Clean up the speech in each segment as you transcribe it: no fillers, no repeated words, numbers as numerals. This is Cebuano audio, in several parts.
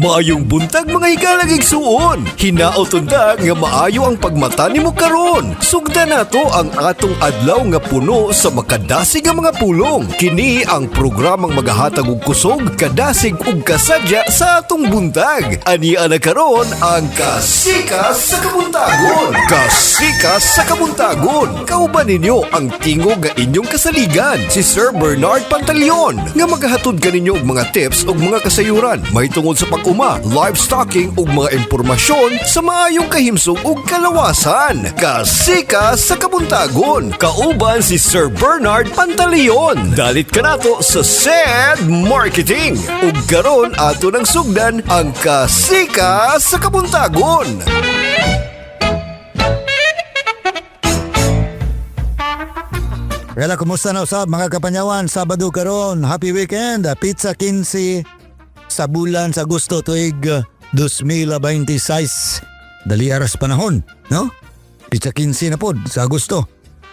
Maayong buntag, mga higalang igsuon. Hinaot unta nga maayo ang pagmata nimo karon. Sugda nato ang atong adlaw nga puno sa makadasig nga mga pulong. Kini ang programang magahatag og kusog, kadasig ug kasadya sa atong buntag. Ani ana karon ang Kasikas sa Kabuntagon. Kasikas sa Kabuntagon. Kauban ninyo ang tingog nga inyong kasaligan, si Sir Bernard Pantaleon, nga magahatod kaninyo og mga tips ug mga kasayuran mahitungod sa pag-uma, livestocking ug mga impormasyon sa maayong kahimsog ug kalawasan. Kasikas sa Kabuntagon. Kauban si Sir Bernard Pantaleon. Dalit kanato sa SED Marketing. Ug karon ato nang sugdan ang Kasikas sa Kabuntagon. Wala, kumusta na usab, mga kapanyawan? Sabado karon, happy weekend. Pizza 15 sa bulan sa Agosto tuig 2026. Dali aras panahon, no? Pizza 15 na pod sa Agosto.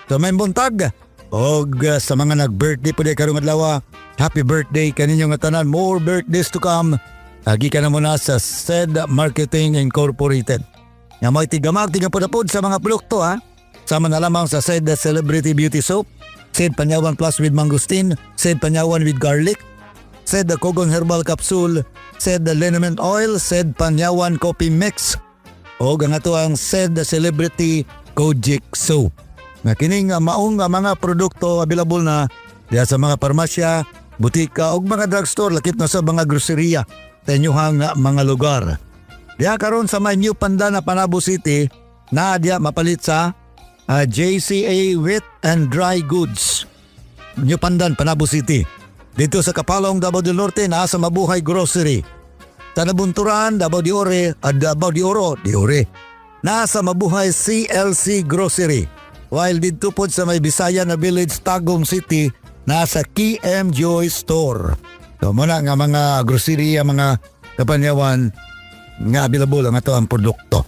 So may buntag. Og sa mga nag-birthday po di karong adlaw, happy birthday kaninyo nga tanan. More birthdays to come. Agi ka na muna sa SED Marketing Incorporated. Nga may tigamag, tigampod sa mga produkto ha. Sama na lamang sa SED Celebrity Beauty Soap, SED Panyawan Plus with Mangosteen, SED Panyawan with Garlic, SED Kogon Herbal Capsule, SED Liniment Oil, SED Panyawan Coffee Mix, o ang ato ang SED Celebrity Kojic Soap. Nga kining maong nga mga produkto available na diya sa mga parmasya, butika ug mga drugstore, lakip na sa mga groceria sa inyuhang mga lugar. Diya karon sa may New Pandan na Panabo City na diya mapalit sa JCA Wet and Dry Goods. New Pandan, Panabo City. Dito sa Kapalong, Davao del Norte, naa sa Mabuhay Grocery. Sa Nabunturan, Davao de Ore, Davao de Oro, de Ore. Naa sa Mabuhay CLC Grocery. While dito po sa may Bisaya na Village, Tagum City, nasa KM Joy Store. So muna nga mga grocery, ang mga kapanyawan nga available ang ato ang produkto.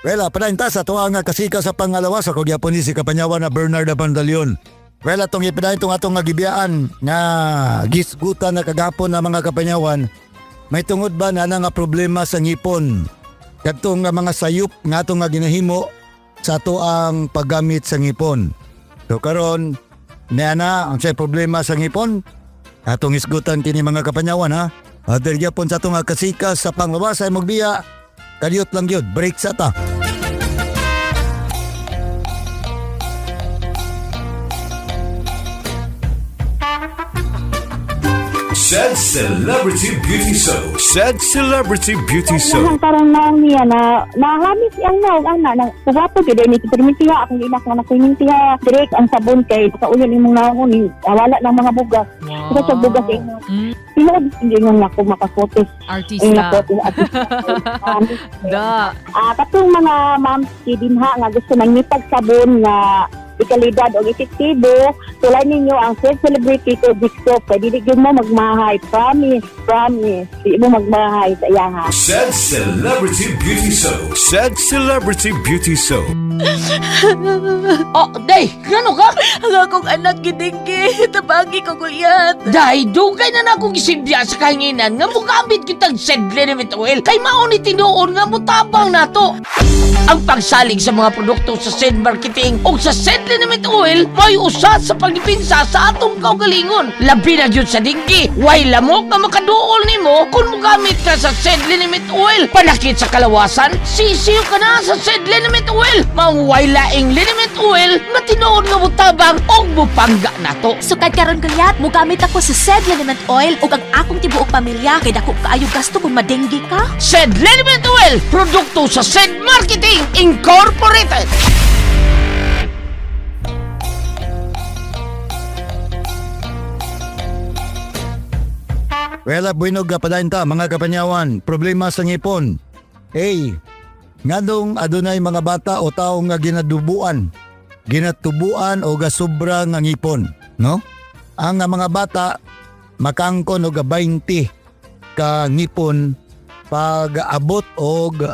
Well, padayon ta sa tuwa nga kasika sa pangalawa sa kog ni si kapanyawan na Bernard Pantaleon. Well, atong ipadayon itong atong nga gibiyaan nga gisgutan na kagapon na, mga kapanyawan, may tungod ba na nga problema sa ngipon? Kadtong nga mga sayop nga atong nga ginahimo sa ato ang paggamit sa ngipon. So karon niya na ang say problema sa ngipon, atong isgutan kini, mga kapanyawan, ha. At gyapon sa atong nga kasika sa panglawas ay magbiya kaliyot lang yun, break sa ta. Said Celebrity Beauty Soap. Said Celebrity Beauty Soap. Ang tarong naong niya na nahamis ang naong ana na kuwapo gyud ni permitiha akong inak nga nakumintiha direct ang sabon kay kauyon imong naong ni wala ng mga bugas. Wow. Wow. Sa bugas ingon. Tinuod hindi nga nako makakotis. Artista. Nakotis artista. Da. Katong mga ma'am dinha nga gusto nangitag sabon nga ikalidad o epektibo, tulay ninyo ang Said Celebrity Kojic Soap kay dili gyud mo magmahay. Promise, promise. Di mo magmahay sa iyaha. Said Celebrity Beauty Soap. Said Celebrity Beauty Soap. Oh, day, ngano ka? Ang akong anak gidinggi, tabagi ko gulyat. Day, dugay na na akong gisidya sa kahinginan nga mugamit kitang said liniment oil kay mao ni tinuon nga mutabang nato. Ang pagsalig sa mga produkto sa said marketing o sa said liniment oil may usa sa pagdepensa sa atong kaugalingon. Labi na gyud sa dinggi, way lamok nga makaduol nimo kung mugamit ka sa said liniment oil. Panakit sa kalawasan, sisiyo ka na sa said liniment oil. Maong way laing liniment oil nga tinuod nga mutabang og mupangga nato. Sukad karon gulyat, mugamit ako sa said liniment oil ug ang akong tibuok pamilya kay dako kaayo gasto kung madenggi ka. Said Liniment Oil, produkto sa Said Marketing Incorporated. Well, buinog ka padayon ta, mga kapanyawan, problema sa ngipon. Hey, nganong adunay mga bata o tao nga ginadubuan, ginatubuan o gasubra nga ngipon, no? Ang nga mga bata makangkon og 20 ka ngipon pag abot og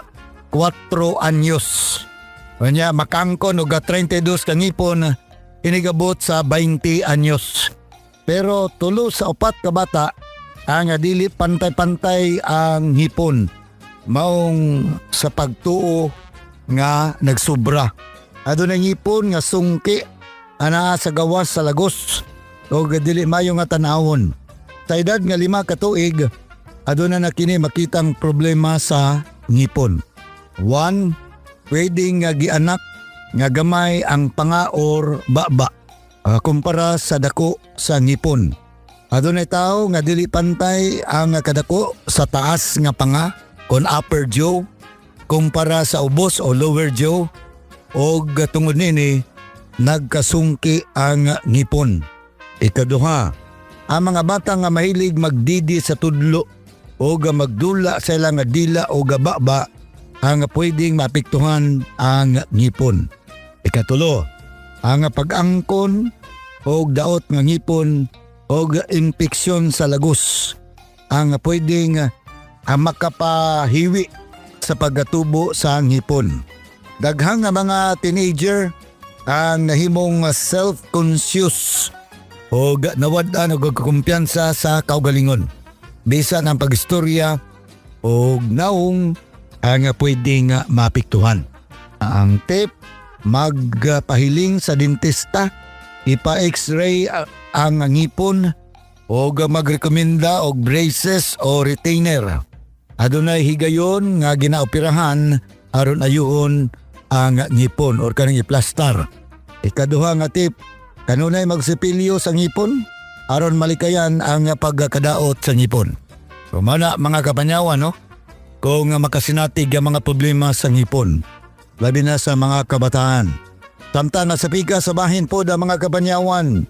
4 anyos. Kanya makangkon og 32 ka ngipon inigabot sa 20 anyos. Pero tulo sa upat ka bata Ang dili pantay-pantay ang hipon maong sa pagtuo nga nagsubra. Adunay ngipon nga sungki anaa sa gawas sa lagos og dili mayo nga tan-awon. Sa edad nga 5 ka tuig, aduna na kini makitang problema sa ngipon. 1. Pwede nga gianak nga gamay ang panga or baba kumpara sa dako sa ngipon. Adunay tao nga dili pantay ang kadako sa taas nga panga kon upper jaw kumpara sa ubos o lower jaw og tungod nini nagkasungki ang ngipon. Ikaduha, ang mga bata nga mahilig magdidi sa tudlo o magdula sa ilang dila o gababa ang pwedeng maapektuhan ang ngipon. Ikatulo, ang pag-angkon o daot nga ngipon o impeksyon sa lagos ang pwedeng makapahiwi sa pagkatubo sa ngipon. Daghang nga mga teenager ang nahimong self-conscious o nawad-an og kumpiyansa sa kaugalingon. Bisan ang pagistorya o naong ang pwedeng maapektuhan. Ang tip, magpahiling sa dentista, ipa-x-ray ang ngipon o magrekomenda og braces o retainer. Adunay higayon nga ginaoperahan aron ayuon ang ngipon or kanang iplastar. Ikaduha nga tip, kanunay magsipilyo sa ngipon aron malikayan ang pagkadaot sa ngipon. So mana mga kapanyawan, no? Kung makasinatig ang mga problema sa ngipon, labi na sa mga kabataan. Samtang sa pika sa bahin po da mga kapanyawan,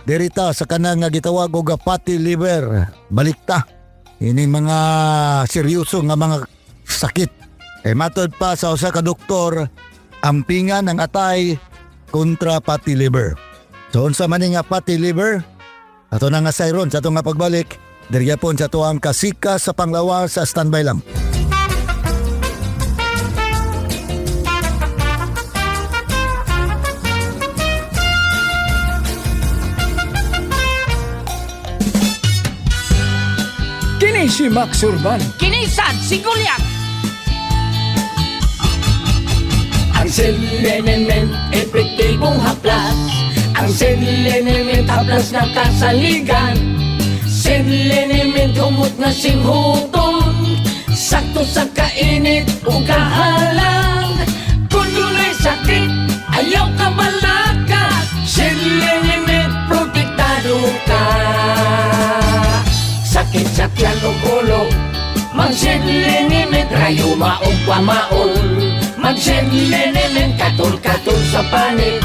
dirita sa kanang nga gitawag og fatty liver, balikta. Ini mga seryoso nga mga sakit. E matod pa sa usa ka doktor, ang pingan ng atay kontra fatty liver. So unsa man ni nga fatty liver? Ato na nga sayron sa atong nga pagbalik, diri gyapon sa atuang Kasika sa Panglawas sa standby lang. Kini si Max Urban. Kini sad si Goliath. Ang silenement, epektibong haplas. Ang silenement, haplas na kasaligan. Silenement, humot na singhuton. Sakto sa kainit o kahalang. Kung dunay sakit, ayaw ka balaka. Silenement, protektado ka. Sakit sa tiyan o ulo, magsilinimit, rayuma o pamaol. Magsilinimit, katul-katul sa panit,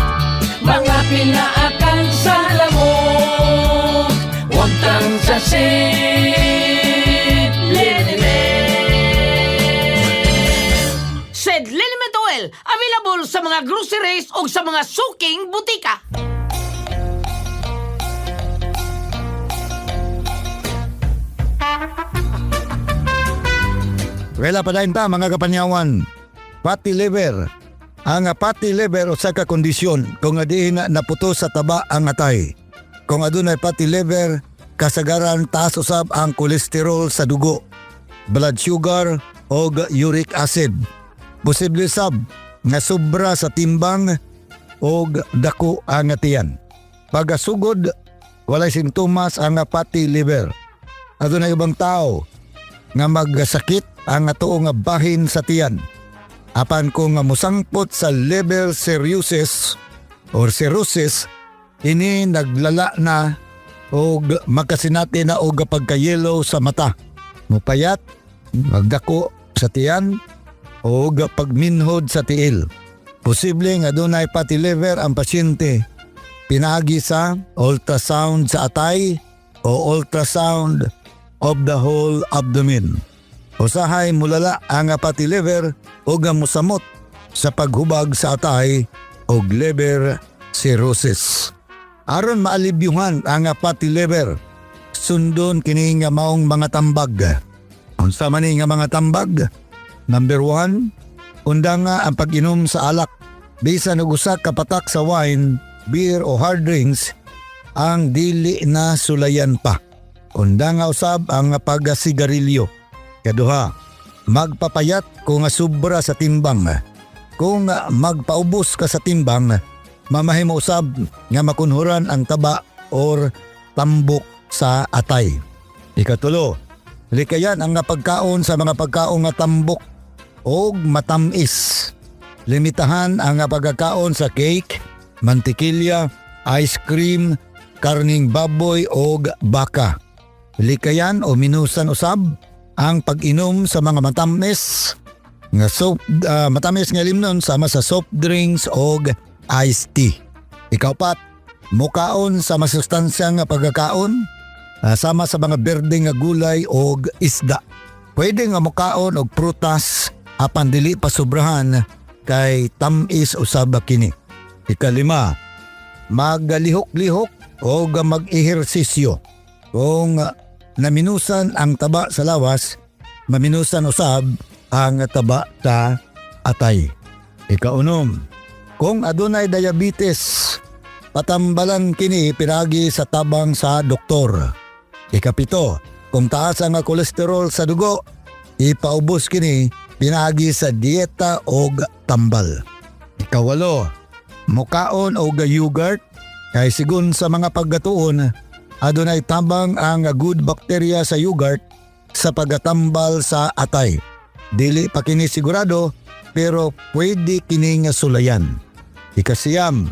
mga pinaakan sa lamok. Huwag kang sa liniment. Said Liniment Oil, available sa mga groceries o sa mga suking butika. Wala pa dayon ta mga kapanyawan. Fatty liver. Ang fatty liver usa ka kondisyon kung diin na naputo sa taba ang atay. Kung adunay fatty liver, kasagaran taas usab ang kolesterol sa dugo, blood sugar o uric acid. Posible sab nga sobra sa timbang og dako ang tiyan. Pagasugod, walay sintomas ang fatty liver. Adunay ubang tao nga magsakit ang atuo nga bahin sa tiyan. Apan kung nga musangpot sa liver cirrhosis or cirrhosis, ini naglala na og makasinati na og pagka-yellow sa mata. Mupayat, magdako sa tiyan o pagminhod sa tiil. Posible nga dunay fatty liver ang pasyente pinaagi sa ultrasound sa atay o ultrasound of the whole abdomen. Usahay mulala ang fatty liver o ang musamot sa paghubag sa atay o liver cirrhosis. Aron maalibyuhan ang fatty liver, sundon kini nga maong mga tambag. Unsa man ni nga mga tambag? Number 1, undang nga ang pag-inom sa alak. Bisan og usa ka patak sa wine, beer o hard drinks, ang dili na sulayan pa. Undanga usab ang pagasigarilyo. Kaduha, magpapayat kung sobra sa timbang. Kung magpaubos ka sa timbang, mamahimo usab nga makunhuran ang taba or tambok sa atay. Ikatulo, likayan ang pagkaon sa mga pagkaon nga tambok og matamis. Limitahan ang pagkakaon sa cake, mantikilya, ice cream, karning baboy og baka. Likayan o minusan usab ang pag-inom sa mga matamis nga soap, matamis nga limnon sama sa soft drinks og iced tea. Ikaupat, mukaon sa masustansya nga pagkakaon sama sa mga berde nga gulay og isda. Pwede nga mukaon og prutas apan dili pasubrahan kay tamis usab kini. Ikalima, magalihok-lihok o mag-ehersisyo. Kung naminusan ang taba sa lawas, maminusan usab ang taba sa atay. Ikaunom, kung adunay diabetes, patambalan kini piragi sa tabang sa doktor. Ikapito, kung taas ang kolesterol sa dugo, ipaubos kini pinaagi sa dieta og tambal. Ikawalo, mukaon og yogurt kay sigon sa mga paggatuon, adunay tabang ang good bacteria sa yogurt sa pagatambal sa atay. Dili pa kini sigurado pero pwede kini nga sulayan. Ikasiyam,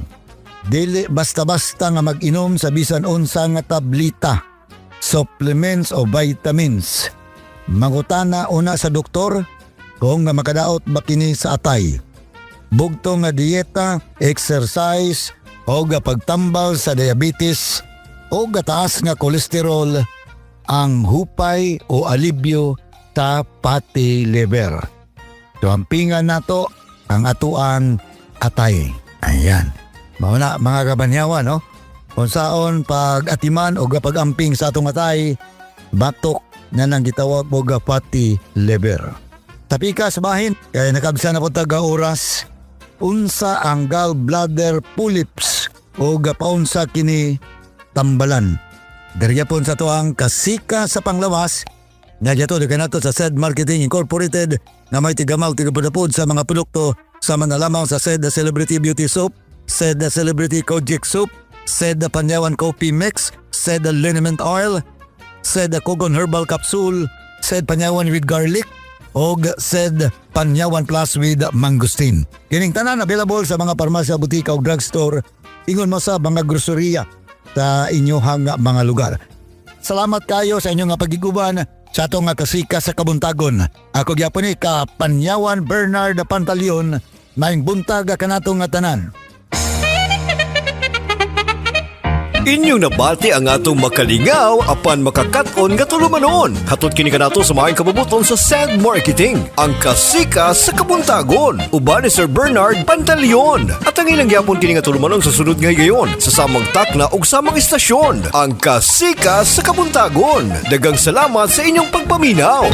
dili basta-basta nga mag-inom sa bisan unsa nga tablita, supplements o vitamins. Mangutana una sa doktor kung nga makadaot ba kini sa atay. Bugto nga dieta, exercise o pagtambal sa diabetes o taas nga kolesterol ang hupay o alibyo sa fatty liver. So ang pingan nato ang atuang atay. Ayan. Mao na mga kabanyawan, no? Kung saon pag atiman o pag-amping sa atong atay, batok na nang gitawag og fatty liver. Tapika sa bahin, kay nakabsa na po taga oras, unsa ang gallbladder polyps o paunsa kini tambalan. Diriya po sa tuang kasika sa panglawas, nga dito di kanato sa SED Marketing Incorporated na may tigamal tigapudapod sa mga produkto sama na lamang sa SED Celebrity Beauty Soap, SED Celebrity Kojic Soap, SED Panyawan Coffee Mix, SED Liniment Oil, SED Kogon Herbal Capsule, SED Panyawan with Garlic, og SED Panyawan Plus with Mangosteen. Kining tanan available sa mga parmasya, butika ug drugstore ingon mo sa mga groceria sa inyohang mga lugar. Salamat kayo sa inyong pagiguban sa atong kasika sa kabuntagon. Ako gyapon ni ka Panyawan Bernard Pantaleon, maayong buntag kanatong nga tanan. Inyong nabati ang atong makalingaw apan makakaton nga tulumanon. Hatod kini kanato sa maayong kabubuton sa SAD Marketing, ang kasika sa kabuntagon. Uban ni Sir Bernard Pantaleon. At ang ilang gyapon kini nga tulumanon sa sunod nga higayon sa samang takna ug samang istasyon. Ang kasika sa kabuntagon. Dagang salamat sa inyong pagpaminaw.